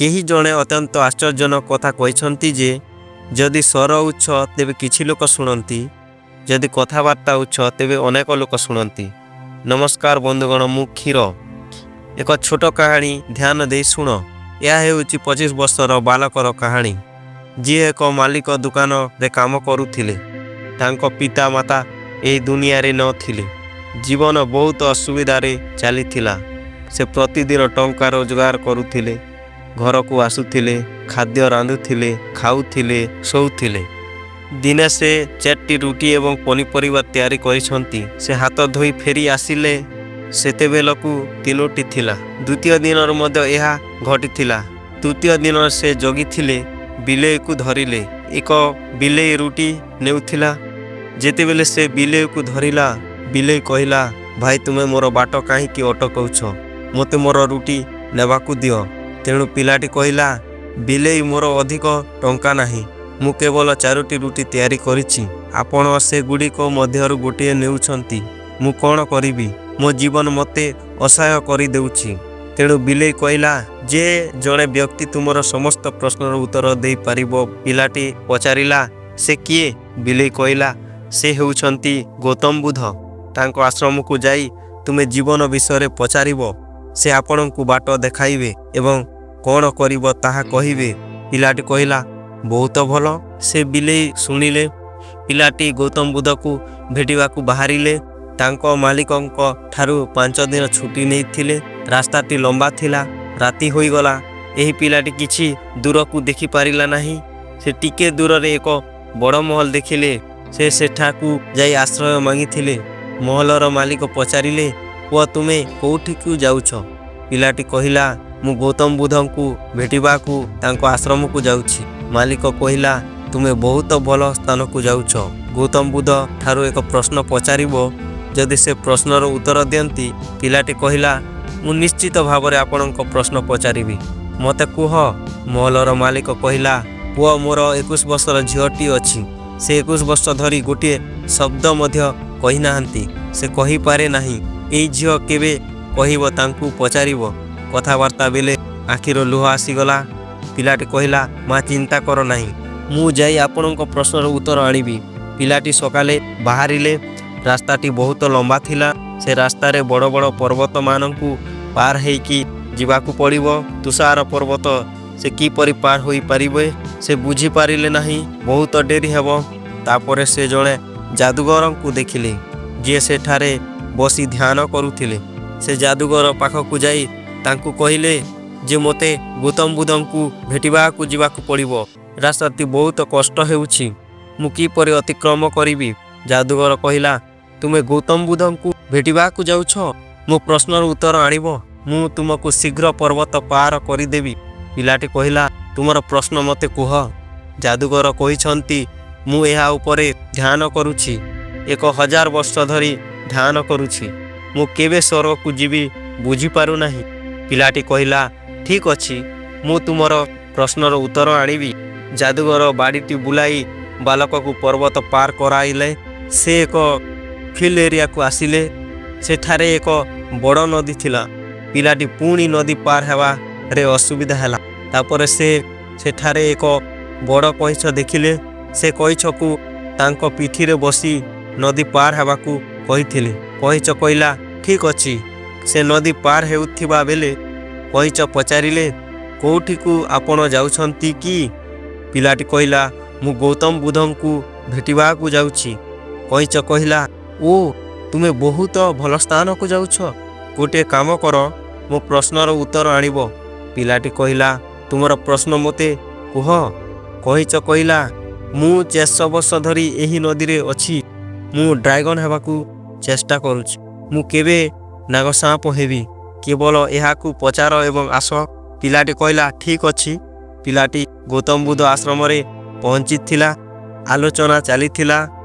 କେହି ଜଣେ ଅତ୍ୟନ୍ତ ଆଶ୍ଚର୍ଯ୍ୟଜନକ କଥା କହିଛନ୍ତି ଯେ ଯଦି ସ୍ୱର ଉଚ୍ଚ ତେବେ କିଛି ଲୋକ ଶୁଣନ୍ତି, ଯଦି କଥାବାର୍ତ୍ତା ଉଚ୍ଚ ତେବେ ଅନେକ ଲୋକ ଶୁଣନ୍ତି। ନମସ୍କାର ବନ୍ଧୁଗଣ, ମୁଁ କ୍ଷୀର। ଏକ ଛୋଟ କାହାଣୀ, ଧ୍ୟାନ ଦେଇ ଶୁଣ। ଏହା ହେଉଛି 25 ବର୍ଷର ବାଳକର କାହାଣୀ, ଯିଏ ଏକ ମାଲିକ ଦୋକାନରେ କାମ କରୁଥିଲେ। ତାଙ୍କ ପିତା ମାତା ଏହି ଦୁନିଆରେ ନଥିଲେ। ଜୀବନ ବହୁତ ଅସୁବିଧାରେ ଚାଲିଥିଲା। ସେ ପ୍ରତିଦିନ ଟଙ୍କା ରୋଜଗାର କରୁଥିଲେ, ଘରକୁ ଆସୁଥିଲେ, ଖାଦ୍ୟ ରାନ୍ଧୁଥିଲେ, ଖାଉଥିଲେ, ଶୋଉଥିଲେ। ଦିନେ ସେ ଚାରିଟି ରୁଟି ଏବଂ ପନିପରିବା ତିଆରି କରିଛନ୍ତି। ସେ ହାତ ଧୋଇ ଫେରି ଆସିଲେ, ସେତେବେଳକୁ ତିନୋଟି ଥିଲା। ଦ୍ୱିତୀୟ ଦିନରେ ମଧ୍ୟ ଏହା ଘଟିଥିଲା। ତୃତୀୟ ଦିନରେ ସେ ଜଗିଥିଲେ, ବିଲେଇକୁ ଧରିଲେ। ଏକ ବିଲେଇ ରୁଟି ନେଉଥିଲା। ଯେତେବେଳେ ସେ ବିଲେଇକୁ ଧରିଲା, ବିଲେଇ କହିଲା, "ଭାଇ, ତୁମେ ମୋର ବାଟ କାହିଁକି ଅଟକାଉଛ? ମୋତେ ମୋର ରୁଟି ନେବାକୁ ଦିଅ।" ତେଣୁ ପିଲାଟି କହିଲା, "ବିଲେଇ, ମୋର ଅଧିକ ଟଙ୍କା ନାହିଁ। ମୁଁ କେବଳ ଚାରୋଟି ରୁଟି ତିଆରି କରିଛି। ଆପଣ ସେଗୁଡ଼ିକ ମଧ୍ୟରୁ ଗୋଟିଏ ନେଉଛନ୍ତି। ମୁଁ କ'ଣ କରିବି? ମୋ ଜୀବନ ମୋତେ ଅସହ୍ୟ କରିଦେଉଛି।" ତେଣୁ ବିଲେଇ କହିଲା ଯେ ଜଣେ ବ୍ୟକ୍ତି ତୁମର ସମସ୍ତ ପ୍ରଶ୍ନର ଉତ୍ତର ଦେଇପାରିବ। ପିଲାଟି ପଚାରିଲା, "ସେ କିଏ?" ବିଲେଇ କହିଲା, "ସେ ହେଉଛନ୍ତି ଗୌତମ ବୁଦ୍ଧ। ତାଙ୍କ ଆଶ୍ରମକୁ ଯାଇ ତୁମେ ଜୀବନ ବିଷୟରେ ପଚାରିବ। ସେ ଆପଣଙ୍କୁ ବାଟ ଦେଖାଇବେ ଏବଂ କ'ଣ କରିବ ତାହା କହିବେ।" ପିଲାଟି କହିଲା, "ବହୁତ ଭଲ।" ସେ ବିଲେଇ ଶୁଣିଲେ। ପିଲାଟି ଗୌତମ ବୁଦ୍ଧକୁ ଭେଟିବାକୁ ବାହାରିଲେ। ତାଙ୍କ ମାଲିକଙ୍କ ଠାରୁ 5 ଦିନ ଛୁଟି ନେଇଥିଲେ। ରାସ୍ତାଟି ଲମ୍ବା ଥିଲା। ରାତି ହୋଇଗଲା। ଏହି ପିଲାଟି କିଛି ଦୂରକୁ ଦେଖିପାରିଲା ନାହିଁ। ସେ ଟିକେ ଦୂରରେ ଏକ ବଡ଼ ମହଲ ଦେଖିଲେ। ସେ ସେଠାକୁ ଯାଇ ଆଶ୍ରୟ ମାଗିଥିଲେ। ମହଲର ମାଲିକ ପଚାରିଲେ, "ପୁଅ, ତୁମେ କୋଉଠିକୁ ଯାଉଛ?" ପିଲାଟି କହିଲା, "ମୁଁ ଗୌତମ ବୁଦ୍ଧଙ୍କୁ ଭେଟିବାକୁ ତାଙ୍କ ଆଶ୍ରମକୁ ଯାଉଛି।" ମାଲିକ କହିଲା, "ତୁମେ ବହୁତ ଭଲ ସ୍ଥାନକୁ ଯାଉଛ। ଗୌତମ ବୁଦ୍ଧ ଠାରୁ ଏକ ପ୍ରଶ୍ନ ପଚାରିବ। ଯଦି ସେ ପ୍ରଶ୍ନର ଉତ୍ତର ଦିଅନ୍ତି।" ପିଲାଟି କହିଲା, "ମୁଁ ନିଶ୍ଚିତ ଭାବରେ ଆପଣଙ୍କ ପ୍ରଶ୍ନ ପଚାରିବି। ମୋତେ କୁହ।" ମହଲର ମାଲିକ କହିଲା, "ପୁଅ, ମୋର 21 ବର୍ଷର ଝିଅଟି ଅଛି। ସେ 21 ବର୍ଷ ଧରି ଗୋଟିଏ ଶବ୍ଦ ମଧ୍ୟ କହିନାହାନ୍ତି। ସେ କହିପାରେ ନାହିଁ। ଏଇ ଝିଅ କେବେ କହିବ, ତାଙ୍କୁ ପଚାରିବ।" କଥାବାର୍ତ୍ତା ବେଳେ ଆଖିରୁ ଲୁହ ଆସିଗଲା। ପିଲାଟି କହିଲା, "ମା, ଚିନ୍ତା କର ନାହିଁ। ମୁଁ ଯାଇ ଆପଣଙ୍କ ପ୍ରଶ୍ନର ଉତ୍ତର ଆଣିବି।" ପିଲାଟି ସକାଳେ ବାହାରିଲେ। ରାସ୍ତାଟି ବହୁତ ଲମ୍ବା ଥିଲା। ସେ ରାସ୍ତାରେ ବଡ଼ ବଡ଼ ପର୍ବତମାନଙ୍କୁ ପାର ହେଇକି ଯିବାକୁ ପଡ଼ିବ। ତୁଷାର ପର୍ବତ ସେ କିପରି ପାର ହୋଇପାରିବେ, ସେ ବୁଝିପାରିଲେ ନାହିଁ। ବହୁତ ଡେରି ହେବ। ତାପରେ ସେ ଜଣେ ଯାଦୁଗରଙ୍କୁ ଦେଖିଲେ, ଯିଏ ସେଠାରେ ବସି ଧ୍ୟାନ କରୁଥିଲେ। ସେ ଯାଦୁଗର ପାଖକୁ ଯାଇ ତାଙ୍କୁ କହିଲେ ଯେ ମୋତେ ଗୌତମ ବୁଦ୍ଧଙ୍କୁ ଭେଟିବାକୁ ଯିବାକୁ ପଡ଼ିବ। ରାସ୍ତାଟି ବହୁତ କଷ୍ଟ ହେଉଛି। ମୁଁ କିପରି ଅତିକ୍ରମ କରିବି? ଯାଦୁଗର କହିଲା, "ତୁମେ ଗୌତମ ବୁଦ୍ଧଙ୍କୁ ଭେଟିବାକୁ ଯାଉଛ। ମୋ ପ୍ରଶ୍ନର ଉତ୍ତର ଆଣିବ। ମୁଁ ତୁମକୁ ଶୀଘ୍ର ପର୍ବତ ପାର କରିଦେବି।" ପିଲାଟି କହିଲା, "ତୁମର ପ୍ରଶ୍ନ ମୋତେ କୁହ।" ଯାଦୁଗର କହିଛନ୍ତି, "ମୁଁ ଏହା ଉପରେ ଧ୍ୟାନ କରୁଛି। 1000 ବର୍ଷ ଧରି ଧ୍ୟାନ କରୁଛି। ମୁଁ କେବେ ସ୍ୱର୍ଗକୁ ଯିବି, ବୁଝିପାରୁନାହିଁ।" ପିଲାଟି କହିଲା, "ଠିକ୍ ଅଛି, ମୁଁ ତୁମର ପ୍ରଶ୍ନର ଉତ୍ତର ଆଣିବି।" ଯାଦୁଗର ବାଡ଼ିଟି ବୁଲାଇ ବାଳକକୁ ପର୍ବତ ପାର କରାଇଲେ। ସେ ଏକ ଫିଲ୍ଡ ଏରିଆକୁ ଆସିଲେ। ସେଠାରେ ଏକ ବଡ଼ ନଦୀ ଥିଲା। ପିଲାଟି ପୁଣି ନଦୀ ପାର ହେବାରେ ଅସୁବିଧା ହେଲା। ତାପରେ ସେ ସେଠାରେ ଏକ ବଡ଼ କଇଁଛ ଦେଖିଲେ। ସେ କଇଁଛକୁ ତାଙ୍କ ପିଠିରେ ବସି ନଦୀ ପାର ହେବାକୁ କହିଥିଲେ। କଇଁଛ କହିଲା, "ଠିକ୍ ଅଛି।" ସେ ନଦୀ ପାର ହେଉଥିବା ବେଳେ କଇଁଛ ପଚାରିଲେ, "କୋଉଠିକୁ ଆପଣ ଯାଉଛନ୍ତି କି?" ପିଲାଟି କହିଲା, "ମୁଁ ଗୌତମ ବୁଦ୍ଧଙ୍କୁ ଭେଟିବାକୁ ଯାଉଛି।" କଇଁଛ କହିଲା, "ଓ, ତୁମେ ବହୁତ ଭଲ ସ୍ଥାନକୁ ଯାଉଛ। ଗୋଟିଏ କାମ କର, ମୋ ପ୍ରଶ୍ନର ଉତ୍ତର ଆଣିବ।" ପିଲାଟି କହିଲା, "ତୁମର ପ୍ରଶ୍ନ ମୋତେ କୁହ।" କଇଁଛ କହିଲା, "ମୁଁ 400 ବର୍ଷ ଧରି ଏହି ନଦୀରେ ଅଛି। ମୁଁ ଡ୍ରାଗନ୍ ହେବାକୁ ଚେଷ୍ଟା କରୁଛି। ମୁଁ କେବେ ନାଗସାପ ହେବି? କେବଳ ଏହାକୁ ପଚାର ଏବଂ ଆସ।" ପିଲାଟି କହିଲା, "ଠିକ୍ ଅଛି।" ପିଲାଟି ଗୌତମ ବୁଦ୍ଧ ଆଶ୍ରମରେ ପହଞ୍ଚିଥିଲା। ଆଲୋଚନା ଚାଲିଥିଲା।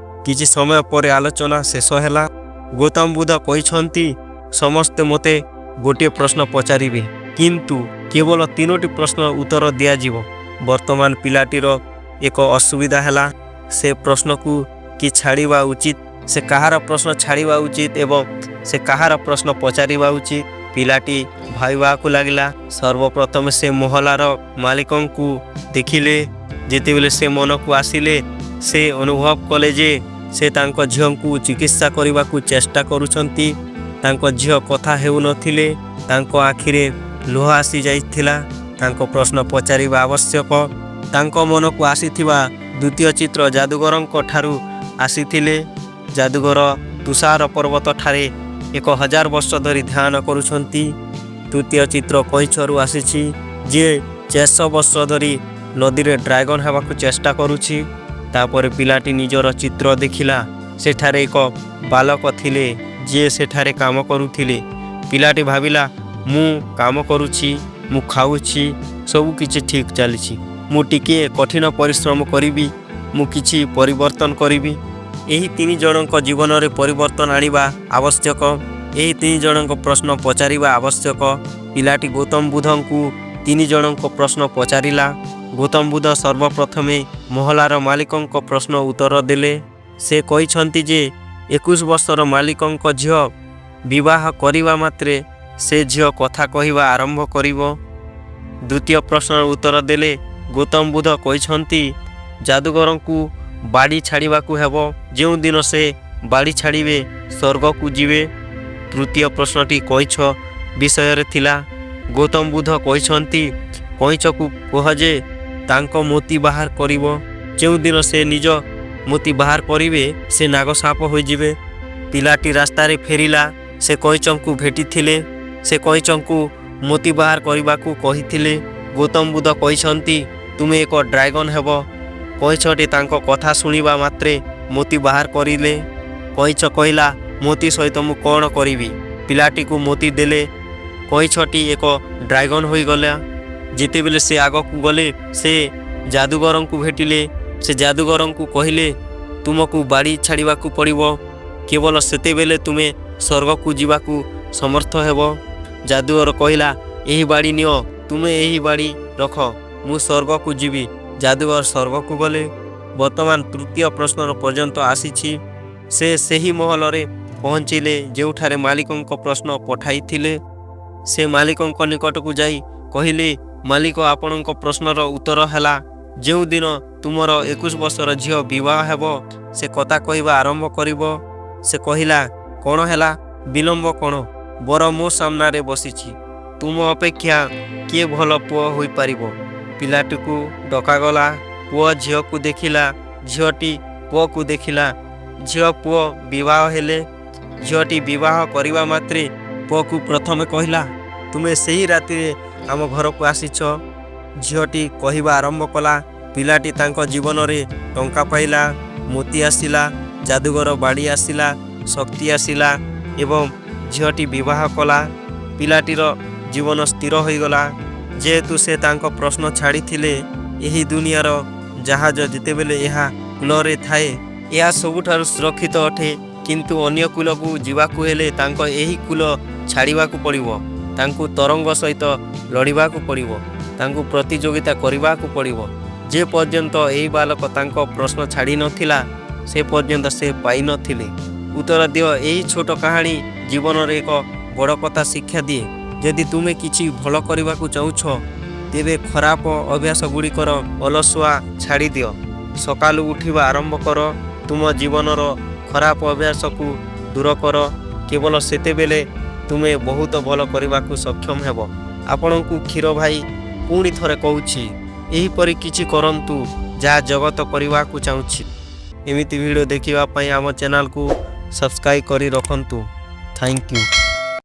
କିଛି ସମୟ ପରେ ଆଲୋଚନା ଶେଷ ହେଲା। ଗୌତମ ବୁଦ୍ଧ କହିଛନ୍ତି, ସମସ୍ତେ ମୋତେ ଗୋଟିଏ ପ୍ରଶ୍ନ ପଚାରିବେ, କିନ୍ତୁ କେବଳ ତିନୋଟି ପ୍ରଶ୍ନର ଉତ୍ତର ଦିଆଯିବ। ବର୍ତ୍ତମାନ ପିଲାଟିର ଏକ ଅସୁବିଧା ହେଲା। ସେ ପ୍ରଶ୍ନକୁ କି ଛାଡ଼ିବା ଉଚିତ, ସେ କାହାର ପ୍ରଶ୍ନ ଛାଡ଼ିବା ଉଚିତ ଏବଂ ସେ କାହାର ପ୍ରଶ୍ନ ପଚାରିବା ଉଚିତ। ପିଲାଟି ଭାବିବାକୁ ଲାଗିଲା। ସର୍ବପ୍ରଥମେ ସେ ମହଲାର ମାଲିକଙ୍କୁ ଦେଖିଲେ। ଯେତେବେଳେ ସେ ମନକୁ ଆସିଲେ, ସେ ଅନୁଭବ କଲେ ଯେ ସେ ତାଙ୍କ ଝିଅଙ୍କୁ ଚିକିତ୍ସା କରିବାକୁ ଚେଷ୍ଟା କରୁଛନ୍ତି। ତାଙ୍କ ଝିଅ କଥା ହେଉନଥିଲେ। ତାଙ୍କ ଆଖିରେ ଲୁହ ଆସିଯାଇଥିଲା। ତାଙ୍କ ପ୍ରଶ୍ନ ପଚାରିବା ଆବଶ୍ୟକ। ତାଙ୍କ ମନକୁ ଆସିଥିବା ଦ୍ୱିତୀୟ ଚିତ୍ର ଯାଦୁଗରଙ୍କ ଠାରୁ ଆସିଥିଲେ। ଯାଦୁଗର ତୁଷାର ପର୍ବତଠାରେ 1000 ବର୍ଷ ଧରି ଧ୍ୟାନ କରୁଛନ୍ତି। ତୃତୀୟ ଚିତ୍ର କଇଁଛରୁ ଆସିଛି, ଯିଏ 400 ବର୍ଷ ଧରି ନଦୀରେ ଡ୍ରାଗନ୍ ହେବାକୁ ଚେଷ୍ଟା କରୁଛି। ତାପରେ ପିଲାଟି ନିଜର ଚିତ୍ର ଦେଖିଲା। ସେଠାରେ ଏକ ବାଲକ ଥିଲେ, ଯିଏ ସେଠାରେ କାମ କରୁଥିଲେ। ପିଲାଟି ଭାବିଲା, ମୁଁ କାମ କରୁଛି, ମୁଁ ଖାଉଛି, ସବୁ କିଛି ଠିକ୍ ଚାଲିଛି। ମୁଁ ଟିକିଏ କଠିନ ପରିଶ୍ରମ କରିବି, ମୁଁ କିଛି ପରିବର୍ତ୍ତନ କରିବି। ଏହି ତିନି ଜଣଙ୍କ ଜୀବନରେ ପରିବର୍ତ୍ତନ ଆଣିବା ଆବଶ୍ୟକ। ଏହି ତିନି ଜଣଙ୍କ ପ୍ରଶ୍ନ ପଚାରିବା ଆବଶ୍ୟକ। ପିଲାଟି ଗୌତମ ବୁଦ୍ଧଙ୍କୁ ତିନି ଜଣଙ୍କ ପ୍ରଶ୍ନ ପଚାରିଲା। ଗୌତମ ବୁଦ୍ଧ ସର୍ବପ୍ରଥମେ ମହଲାର ମାଲିକଙ୍କ ପ୍ରଶ୍ନ ଉତ୍ତର ଦେଲେ। ସେ କହିଛନ୍ତି ଯେ 21 ବର୍ଷର ମାଲିକଙ୍କ ଝିଅ ବିବାହ କରିବା ମାତ୍ରେ ସେ ଝିଅ କଥା କହିବା ଆରମ୍ଭ କରିବ। ଦ୍ୱିତୀୟ ପ୍ରଶ୍ନର ଉତ୍ତର ଦେଲେ ଗୌତମ ବୁଦ୍ଧ କହିଛନ୍ତି, ଯାଦୁଗରଙ୍କୁ ବାଡ଼ି ଛାଡ଼ିବାକୁ ହେବ। ଯେଉଁଦିନ ସେ ବାଡ଼ି ଛାଡ଼ିବେ, ସ୍ୱର୍ଗକୁ ଯିବେ। ତୃତୀୟ ପ୍ରଶ୍ନଟି କଇଁଛ ବିଷୟରେ ଥିଲା। ଗୌତମ ବୁଦ୍ଧ କହିଛନ୍ତି, କଇଁଛକୁ କୁହ ଯେ ତାଙ୍କ ମୋତି ବାହାର କରିବ। ଯେଉଁଦିନ ସେ ନିଜ ମୋତି ବାହାର କରିବେ, ସେ ନାଗ ସାପ ହୋଇଯିବେ। ପିଲାଟି ରାସ୍ତାରେ ଫେରିଲା। ସେ କଇଁଛଙ୍କୁ ଭେଟିଥିଲେ। ସେ କଇଁଛଙ୍କୁ ମୋତି ବାହାର କରିବାକୁ କହିଥିଲେ। ଗୌତମ ବୁଦ୍ଧ କହିଛନ୍ତି, ତୁମେ ଏକ ଡ୍ରାଗନ୍ ହେବ। କଇଁଛଟି ତାଙ୍କ କଥା ଶୁଣିବା ମାତ୍ରେ ମୋତି ବାହାର କରିଲେ। କଇଁଛ କହିଲା, ମୋତି ସହିତ ମୁଁ କ'ଣ କରିବି? ପିଲାଟିକୁ ମୋତି ଦେଲେ। କଇଁଛଟି ଏକ ଡ୍ରାଗନ୍ ହୋଇଗଲା। ଯେତେବେଳେ ସେ ଆଗକୁ ଗଲେ, ସେ ଯାଦୁଗରଙ୍କୁ ଭେଟିଲେ। ସେ ଯାଦୁଗରଙ୍କୁ କହିଲେ, ତୁମକୁ ବାଡ଼ି ଛାଡ଼ିବାକୁ ପଡ଼ିବ, କେବଳ ସେତେବେଳେ ତୁମେ ସ୍ୱର୍ଗକୁ ଯିବାକୁ ସମର୍ଥ ହେବ। ଯାଦୁଗର କହିଲା, ଏହି ବାଡ଼ି ନିଅ, ତୁମେ ଏହି ବାଡ଼ି ରଖ, ମୁଁ ସ୍ୱର୍ଗକୁ ଯିବି। ଯାଦୁଗର ସ୍ୱର୍ଗକୁ ଗଲେ। ବର୍ତ୍ତମାନ ତୃତୀୟ ପ୍ରଶ୍ନର ପର୍ଯ୍ୟନ୍ତ ଆସିଛି। ସେ ସେହି ମହଲରେ ପହଞ୍ଚିଲେ, ଯେଉଁଠାରେ ମାଲିକଙ୍କ ପ୍ରଶ୍ନ ପଠାଇଥିଲେ। ସେ ମାଲିକଙ୍କ ନିକଟକୁ ଯାଇ କହିଲେ, ମାଲିକ, ଆପଣଙ୍କ ପ୍ରଶ୍ନର ଉତ୍ତର ହେଲା, ଯେଉଁଦିନ ତୁମର 21 ବର୍ଷର ଝିଅ ବିବାହ ହେବ, ସେ କଥା କହିବା ଆରମ୍ଭ କରିବ। ସେ କହିଲା, କ'ଣ ହେଲା? ବିଳମ୍ବ କ'ଣ? ବର ମୋ ସାମ୍ନାରେ ବସିଛି। ତୁମ ଅପେକ୍ଷା କିଏ ଭଲ ପୁଅ ହୋଇପାରିବ? ପିଲାଟିକୁ ଡକାଗଲା। ପୁଅ ଝିଅକୁ ଦେଖିଲା, ଝିଅଟି ପୁଅକୁ ଦେଖିଲା। ଝିଅ ପୁଅ ବିବାହ ହେଲେ। ଝିଅଟି ବିବାହ କରିବା ମାତ୍ରେ ପୁଅକୁ ପ୍ରଥମେ କହିଲା, ତୁମେ ସେହି ରାତିରେ ଆମ ଘରକୁ ଆସିଛ। ଝିଅଟି କହିବା ଆରମ୍ଭ କଲା। ପିଲାଟି ତାଙ୍କ ଜୀବନରେ ଟଙ୍କା ପାଇଲା, ମୋତି ଆସିଲା, ଯାଦୁଗର ବାଡ଼ି ଆସିଲା, ଶକ୍ତି ଆସିଲା ଏବଂ ଝିଅଟି ବିବାହ କଲା। ପିଲାଟିର ଜୀବନ ସ୍ଥିର ହୋଇଗଲା, ଯେହେତୁ ସେ ତାଙ୍କ ପ୍ରଶ୍ନ ଛାଡ଼ିଥିଲେ। ଏହି ଦୁନିଆର ଜାହାଜ ଯେତେବେଳେ ଏହା କୂଳରେ ଥାଏ, ଏହା ସବୁଠାରୁ ସୁରକ୍ଷିତ ଅଟେ। କିନ୍ତୁ ଅନ୍ୟ କୂଳକୁ ଯିବାକୁ ହେଲେ ତାଙ୍କ ଏହି କୂଳ ଛାଡ଼ିବାକୁ ପଡ଼ିବ। ତାଙ୍କୁ ତରଙ୍ଗ ସହିତ ଲଢ଼ିବାକୁ ପଡ଼ିବ। ତାଙ୍କୁ ପ୍ରତିଯୋଗିତା କରିବାକୁ ପଡ଼ିବ। ଯେ ପର୍ଯ୍ୟନ୍ତ ଏହି ବାଲକ ତାଙ୍କ ପ୍ରଶ୍ନ ଛାଡ଼ିନଥିଲା, ସେ ପର୍ଯ୍ୟନ୍ତ ସେ ପାଇନଥିଲେ। ଉତ୍ତର ଦିଅ। ଏହି ଛୋଟ କାହାଣୀ ଜୀବନରେ ଏକ ବଡ଼ କଥା ଶିକ୍ଷା ଦିଏ। ଯଦି ତୁମେ କିଛି ଭଲ କରିବାକୁ ଚାହୁଁଛ, ତେବେ ଖରାପ ଅଭ୍ୟାସ ଗୁଡ଼ିକର ଅଳସୁଆ ଛାଡ଼ିଦିଅ। ସକାଳୁ ଉଠିବା ଆରମ୍ଭ କର। ତୁମ ଜୀବନର ଖରାପ ଅଭ୍ୟାସକୁ ଦୂର କର। କେବଳ ସେତେବେଳେ ତୁମେ ବହୁତ ଭଲ କରିବାକୁ ସକ୍ଷମ ହେବ। ଆପଣଙ୍କୁ କ୍ଷୀର ଭାଇ ପୁଣି ଥରେ କହୁଛି, ଏହିପରି କିଛି କରନ୍ତୁ ଯାହା ଜଗତ କରିବାକୁ ଚାହୁଁଛି। ଏମିତି ଭିଡ଼ିଓ ଦେଖିବା ପାଇଁ ଆମ ଚ୍ୟାନେଲକୁ ସବସ୍କ୍ରାଇବ୍ କରି ରଖନ୍ତୁ। Thank you.